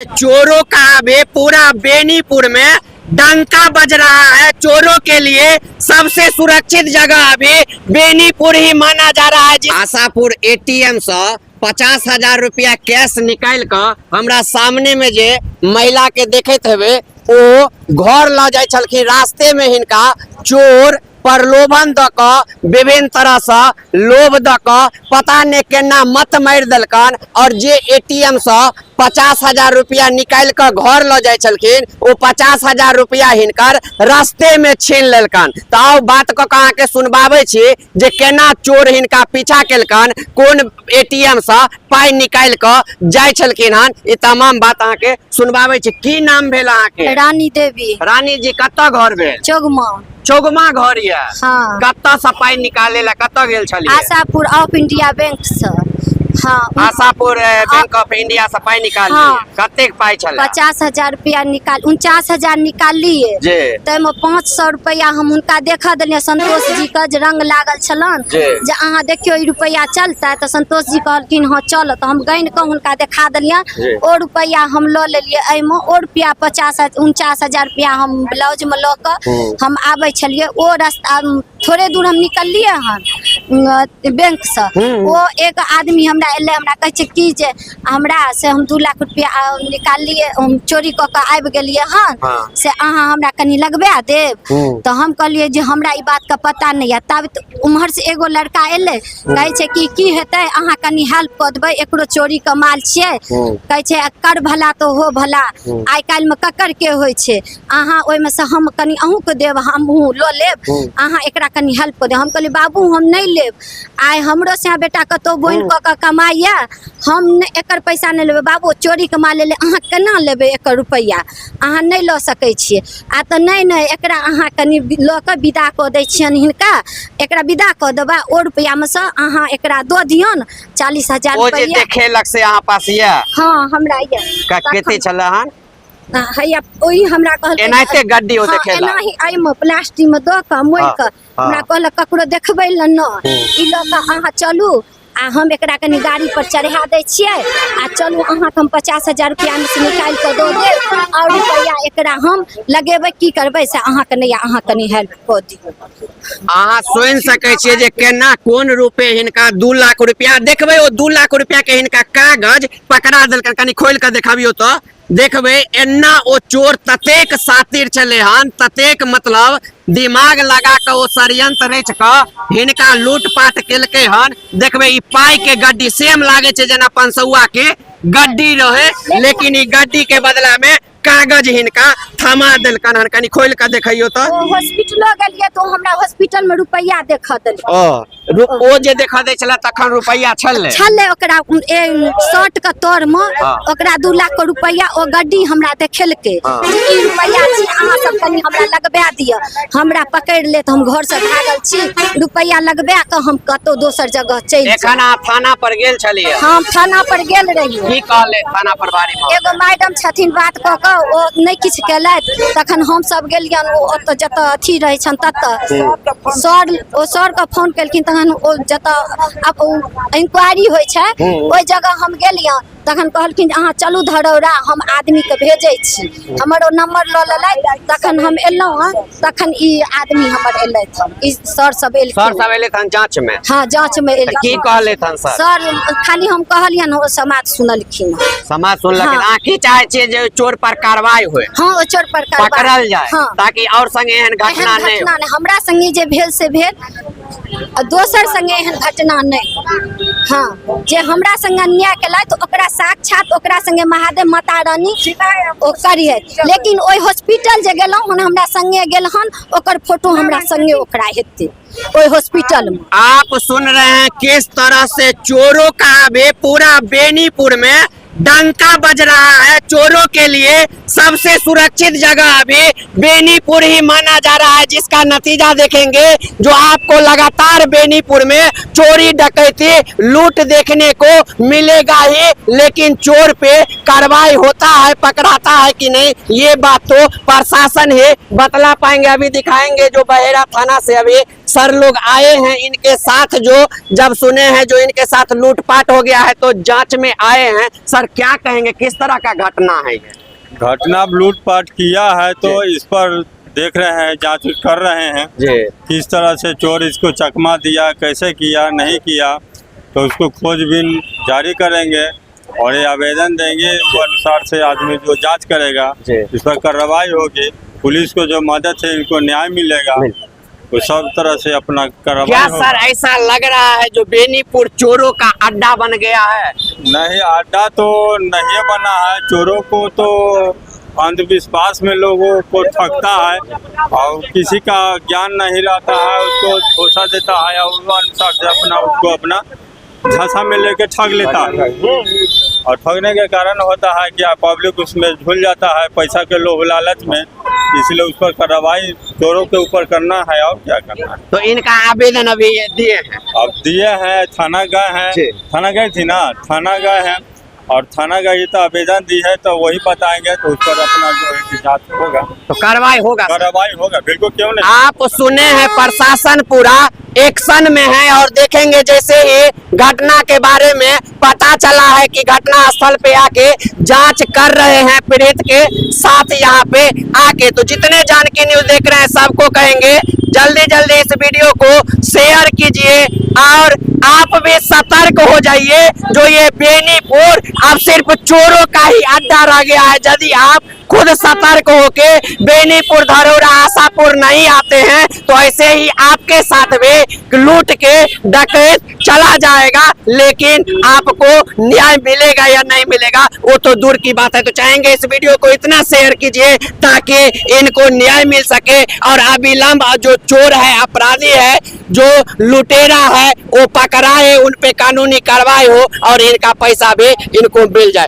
चोरों का अभी पूरा बेनीपुर में डंका बज रहा है। चोरों के लिए सबसे सुरक्षित जगह अभी बेनीपुर ही माना जा रहा है। आशापुर एटीएम से 50,000 रुपया कैश निकाल कऽ हमरा सामने में जे महिला के देखैत हेबै, ओ घर लऽ जाइ छलखिन। रास्ते में हिनका चोर प्रलोभन दऽ कऽ, विभिन्न तरहसँ लोभ दऽ कऽ, पता नहि केना मत मारि देलकनि और जे एटीएम सँ 50,000 रुपया निकालि कऽ घर लऽ जाइ छलखिन, ओ 50,000 रुपया हिनकर रास्ते में छीन लेलकनि। तऽ आउ, बात कऽ कऽ अहाँके सुनबाबै छी जे केना चोर हिनका पीछा केलकनि, कोन एटीएम सँ पाइ निकालि कऽ जाइ छलखिन हन, ई तमाम बात अहाँके सुनबाबै छी। की नाम भेल अहाँके? रानी देवी। रानी जी, कतऽ घर भेल? चौगमा। चौगमा घर ये? हाँ। कतऽ से पाइ निकाले ला कतऽ गेल छलियै? आशापुर ऑफ इंडिया बैंक से, हाँ। आशापुर बैंक ऑफ इंडिया से पाइ निकाललियै? हाँ। कतेक पाइ छलै? 50,000 रुपया निकाल, 49,000 निकाललियै। ताहिमे 500 रुपया हम हुनका देखऽ देलियै, संतोष जी के, जे रंग लागल छलनि। जे अहाँ देखियौ, ई रुपया चलतै? तऽ संतोष जी कहलखिन, हँ चलत। हम गनि कऽ हुनका देखा देलियनि। ओ रुपया हम लऽ लेलियै। एहिमे ओ रुपया 49,000 रुपया हम ब्लाउजमे लऽ कऽ हम आबै छलियै। ओ रास्ता थोड़े दूर हम निकललियै हन बैंकसँ, ओ एक आदमी हमरा एलै, हमरा कहै छै कि जे हमरा से हम 2 लाख रुपया निकाललियै, हम चोरी कऽ कऽ आबि गेलियै हन। से अहाँ हमरा कनि लगबा देब? तऽ हम कहलियै जे हमरा ई बातके पता नहि यऽ। तब उम्हर से एगो लड़का एलै, कहै छै कि की हेतै, अहाँ कनि हेल्प कऽ देबै, एकरो चोरीके माल छियै। कहै छै, कर भला तो हो भला। आइ काल्हिमे ककर के होइ छै? अहाँ ओहिमे से हम कनि अहूँके देब, हमहूँ लऽ लेब। अहाँ एकरा कनि हेल्प कऽ देब। हम कहलियै, बाबू, हम नहि लेब। आइ हमरो से बेटा कतहु बोनि कऽ कऽ कमाइए, हम नहि एकर पैसा नहि लेबै। बाबू, चोरीके माल लेलै, अहाँ केना लेबै एकर रुपैआ? अहाँ नहि लऽ सकै छियै। आ तऽ नहि नहि, एकरा अहाँ कनि लऽ कऽ विदा कऽ दै छियनि हिनका, एकरा विदा कऽ देबै, ओ रुपैआमे सँ अहाँ एकरा दऽ दियौन 40,000 ओ जे रुपैआ। देखेलक से अहाँ पास यऽ? हँ, हमरा यऽ। कते छलै हन? हैया, ओही हमरा कहलकै। एनाहिते गड्डी ओ हँ। देखेलक? एनाही एहिमे प्लास्टिक मे दऽ कऽ, मोड़ि कऽ हमरा कहलक, ककरो देखबै लए नहि, ई लऽ कऽ अहाँ चलू आ हम एकरा कनि गाड़ी पर चढ़ा दै छियै आ चलू, अहाँके हम 50,000 रुपैआ मे से निकालि कऽ दऽ देब और रुपैआ एकरा हम लगेबै, की करबै से अहाँके नहि, अहाँ कनि हेल्प कऽ दियौ। अहाँ सुनि सकै छियै जे केना कोन रूपे हिनका 2 लाख रुपया देखबै। ओ 2 लाख रुपया के हिनका कागज पकड़ा देलकनि। कनि खोलि कऽ देखाबियौ तऽ देखबै। एना ओ चोर ततेक सातिर छलै हन, ततेक मतलब दिमाग लगा कऽ ओ षड्यंत्र रचि कऽ हिनका लूटपाट केलकै हन। देखबै, ई पाइ के गड्डी सेम लागै छै जेना पंसौआ के गड्डी रहे, लेकिन ई गड्डी के बदला में कागज हिनका थमा देलकनि हन। कनि खोलि कऽ देखैयौ तऽ। ओ हॉस्पिटलो गेलियै तऽ ओ हमरा हॉस्पिटल मे रुपैआ देखऽ देलकै। ओ जे देखऽ दै छलै तखन रुपैआ छलै? छलै। ओकरा शर्ट के तर मे ओकरा 2 लाख के रुपैआ ओ गड्डी हमरा देखेलकै जे ई रुपैआ छी, अहाँ सब कनि हमरा लगबा दिअ, हमरा पकड़ि लेत, हम घर से भागल छी, रुपैआ लगबा कऽ हम कतौ दोसर जगह चलि एखन जायब। अहाँ थाना पर गेल छलियै? हम थाना पर गेल रहियै। की कहले थाना प्रभारी महोदय? एगो मैडम छथिन, बात कऽ कऽ ओ नहि किछु केलथि। तखन हम सब गेलियनि ओ ओतऽ जतऽ अथी रहै छनि ततऽ सर, ओ सरके फोन केलखिन। तखन ओ जतऽ आब ओ इंक्वायरी होइ छै, ओहि जगह हम गेलियनि। तखन कहलखिन जे अहाँ चलू धरौरा, हम आदमीके भेजै छी। हमर ओ नंबर लऽ लेलथि। तखन हम एलहुँ हँ, तखन ई आदमी हमर एलथि हन, ई सर सब सर एलखिन। सब एलै तहन जाँच मे? हँ, जाँच मे तऽ की एलखिन। कहले तहन सर? सर, खाली हम कहलियनि, ओ समाज सुनलखिन हँ। समाज सुनलखिन? हाँ। अहाँ की चाहै छियै जे ओहि चोर पर कार्रवाई होय? हँ, ओ चोर पर कार्रवाई। पकड़ल जाय? हाँ। ताकि और संगे एहन घटना एहन नहि घटना नहि। हमरा संगे जे भेल से भेल, आ दोसर संगे एहन घटना नहि। हाँ, जे हमरा संगे अन्याय केलथि, ओकरा साक्षात ओकरा संगे महादेव, माता रानी ओ करिए। लेकिन ओहि हॉस्पिटल जे गेलहुँ हन, हमरा संगे गेल हन, ओकर फोटो हमरा संगे ओकरा हेतै ओहि हॉस्पिटल में। आप सुन रहे हैं किस तरह से चोरों का अभी पूरा बेनीपुर में डंका बज रहा है। चोरों के लिए सबसे सुरक्षित जगह अभी बेनीपुर ही माना जा रहा है, जिसका नतीजा देखेंगे जो आपको लगातार बेनीपुर में चोरी डकैती लूट देखने को मिलेगा ही। लेकिन चोर पे कार्रवाई होता है, पकड़ाता है कि नहीं, ये बात तो प्रशासन ही बतला पाएंगे। अभी दिखाएंगे जो बहेरा थाना से अभी सर लोग आए हैं, इनके साथ जो जब सुने हैं जो इनके साथ लूटपाट हो गया है तो जांच में आए हैं। सर क्या कहेंगे, किस तरह का घटना है ये? घटना अब लूटपाट किया है तो इस पर देख रहे हैं, जांच कर रहे हैं जी किस तरह से चोर इसको चकमा दिया, कैसे किया, नहीं किया, तो उसको खोजबीन जारी करेंगे और ये आवेदन देंगे। वो अनुसार से आदमी जो जांच करेगा जी। इस पर कार्रवाई होगी। पुलिस को जो मदद है इनको न्याय मिलेगा, वो सब तरह से अपना कार्रवाई क्या होगा। सर ऐसा लग रहा है जो बेनीपुर चोरों का अड्डा बन गया है? नहीं, अड्डा तो नहीं बना है। चोरों को तो अंधविश्वास में लोगों को ठगता है और किसी का ज्ञान नहीं रहता है, उसको धोखा देता है और वो अनुसार से अपना उसको अपना झांसा में लेके ठग लेता है। और ठगने के कारण होता है कि पब्लिक उसमें झूल जाता है पैसा के लोभ लालच में, इसलिए उस पर कार्रवाई चोरों के ऊपर करना है और क्या करना है। तो इनका आवेदन अभी ये दिए हैं? अब दिए हैं, थाना गए जी। हैं, थाना गई थी ना, थाना गए हैं और थाना गई तो आवेदन दी है, तो वही बताएंगे, तो उस पर अपना जो है कि जांच होगा, तो कार्रवाई होगा सर? कार्रवाई होगा, बिल्कुल, क्यों नहीं। आप सुने हैं प्रशासन पूरा एक्शन में है और देखेंगे जैसे ही घटना के बारे में पता चला है कि घटना स्थल पे आके जांच कर रहे हैं पीड़ित के साथ यहाँ पे आके। तो जितने जानकी न्यूज देख रहे हैं सबको कहेंगे जल्दी जल्दी इस वीडियो को शेयर कीजिए और आप भी सतर्क हो जाइए। जो ये बेनीपुर अब सिर्फ चोरों का ही अड्डा रह गया है। यदि आप खुद सतर्क होके बेनीपुर धरोरा आशापुर नहीं आते हैं तो ऐसे ही आपके साथ भी लूट के डकैत चला जाएगा, लेकिन आपको न्याय मिलेगा या नहीं मिलेगा वो तो दूर की बात है। तो चाहेंगे इस वीडियो को इतना शेयर कीजिए ताकि इनको न्याय मिल सके और अविलंब जो चोर है, अपराधी है, जो लुटेरा है वो पकड़ाए, उन पे कानूनी कार्रवाई हो और इनका पैसा भी इनको मिल जाए।